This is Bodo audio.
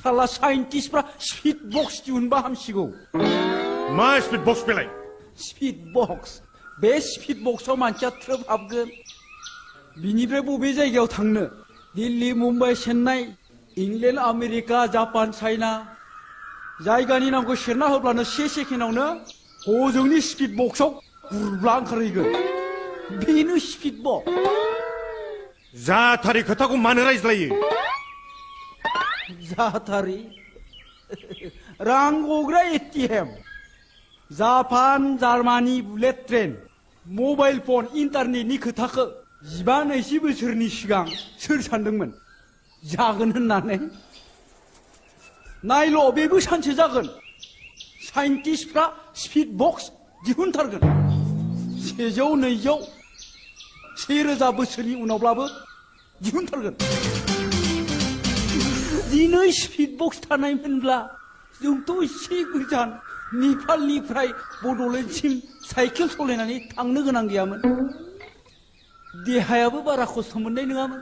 साला साइन्टिस्टफ्रा स्पिड बक्स दिहुनबा हामसिगौ मा स्पिड बक्स बेलाय स्पिड बक्स बे स्पिड बक्सआव मानसिया थ्रोब हाबगोन बिनिफ्राय बबे जायगायाव थांनो Delhi Mumbai Chennai inland America Japan China जायगानि नामखौ सेरना होब्लानो 1 सेकेन्डआवनो हजोंनि स्पिड बक्सआव गुरब्ला ओंखारहैगोन बेनो स्पिड बक्स जाथारि खोथाखौ मानो रायज्लायो जाथारि रां गग्रा ATM Japan Germany bullet train mobile phone इन्टारनेटनि खोथाखौ 15-20 बोसोरनि सिगां सोर सानदोंमोन जागोन होननानै नायल' बेबो सानसे जागोन साइन्टिस्टफ्रा स्पिड बक्स दिहुनथारगोन 100-200 1000 बोसोरनि उनावब्लाबो दिहुनथारगोन दिनै स्पिड बक्स थानायमोनब्ला जोंथ' एसे गोजान नेपालनिफ्राय बड'लेण्डसिम साइकेल सालायनानै थांनो गोनां गैयामोन देहायाबो बारा खस्थ' मोननाय नङामोन